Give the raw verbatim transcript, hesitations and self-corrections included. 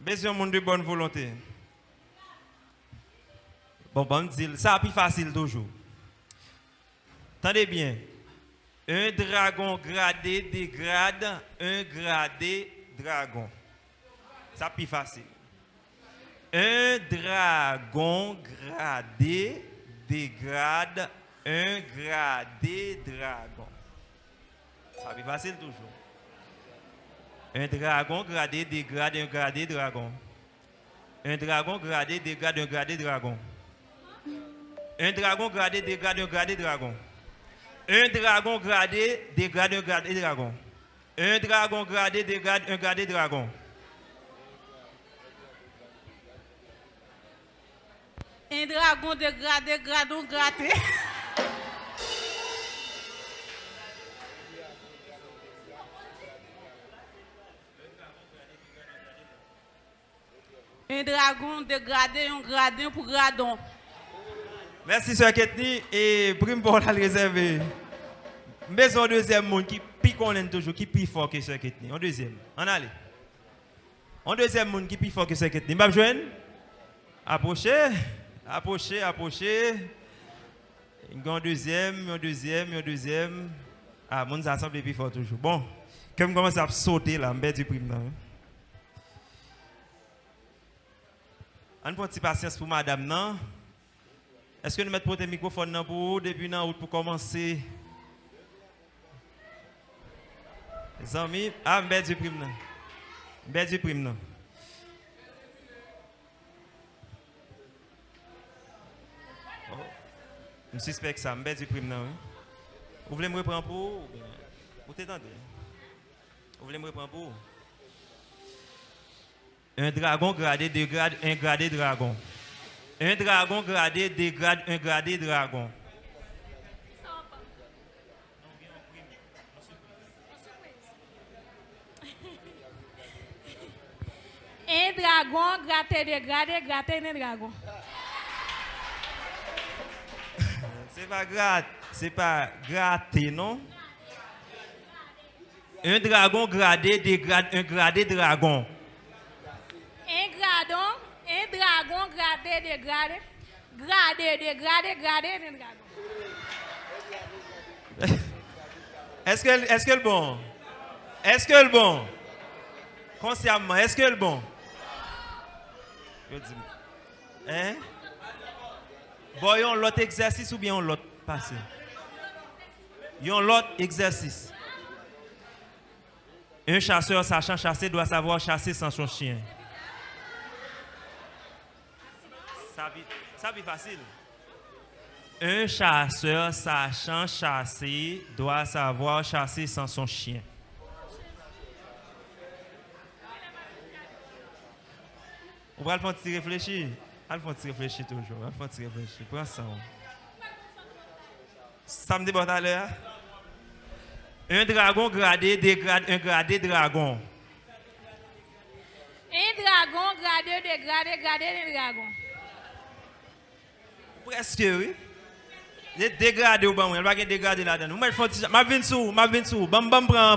Bezwen yon moun de bòn volonte. Bon, ban m di l, sa pi fasil toujou. Tande byen. Un dragon gradé dégrade un gradé dragon. Sa pi fasil. Un dragon gradé dégrade un gradé dragon. Sa pi fasil toujou. Un dragon gradé dégrade un gradé dragon. Un dragon gradé dégrade un gradé dragon. Un dragon gradé dégrade un gradé dragon. Un dragon gradé dégrade un gradé dragon. Un dragon gradé dégrade un gradé dragon. Un dragon dégradé, gradon graté. Un dragon dégradé, yon graden pou gradon. Mèsi, sè Ketni. E prim pa w la l rezève. M bezwen yon dezyèm moun ki pi konnen toujou, ki pi fò ke sè Ketni. Yon dezyèm. Ann ale. Yon dezyèm moun ki pi fò ke sè Ketni. M ap jwenn? Apwoche, apwoche, apwoche. Gen yon dezyèm, yon dezyèm, yon dezyèm. Ah, moun sa sanble pi fò toujou. Bon, kè m kòmanse ap sote la, m pèdi prim nan, wi. Ann pran ti pasyans pou madanm nan. Èske nou mèt pote mikwofòn nan pou ou depi nan wout pou kòmanse? Zanmi, ah, m pèdi prim nan. M pèdi prim nan. Oh. M sispèk sa, m pèdi prim nan, wi. Ou vle m repran pou ou, oubyen ou te tande? Ou vle m repran pou ou? Un dragon gradé dégrade un gradé dragon. Un dragon gradé dégrade un gradé dragon. Un dragon gradé dégrade un gradé dragon. Se pa grat, se pa grate, non. Un dragon gradé dégrade un gradé dragon. Un gradon, un dragon gradé dégrade, gradé dégrade, gradé un dragon. Èske l, èske l bon? Èske l bon? Konsyamman, èske l bon? Yo di m. Hein? Bon, yon lòt egzèsis oubyen yon lòt pase? Yon lòt egzèsis. Un chasseur sachant chasser doit savoir chasser sans son chien. Sa pi, sa pi fasil. Un chasseur sachant chasser doit savoir chasser sans son chien. Ou pral fè yon ti reflechi? Al fè yon ti reflechi toujou. Al fè yon ti reflechi. Pran san w. Sa m te ba w talè a? Un dragon gradé dégrade un gradé dragon. Un dragon gradé dégrade gradé un dragon. Prèske, wi. Se degradé ou ban mwen. L pa gen degradé ladan l. Ou mèt fè yon ti jan. M ap vin sou ou, m ap vin sou ou. Ban m, ban m pran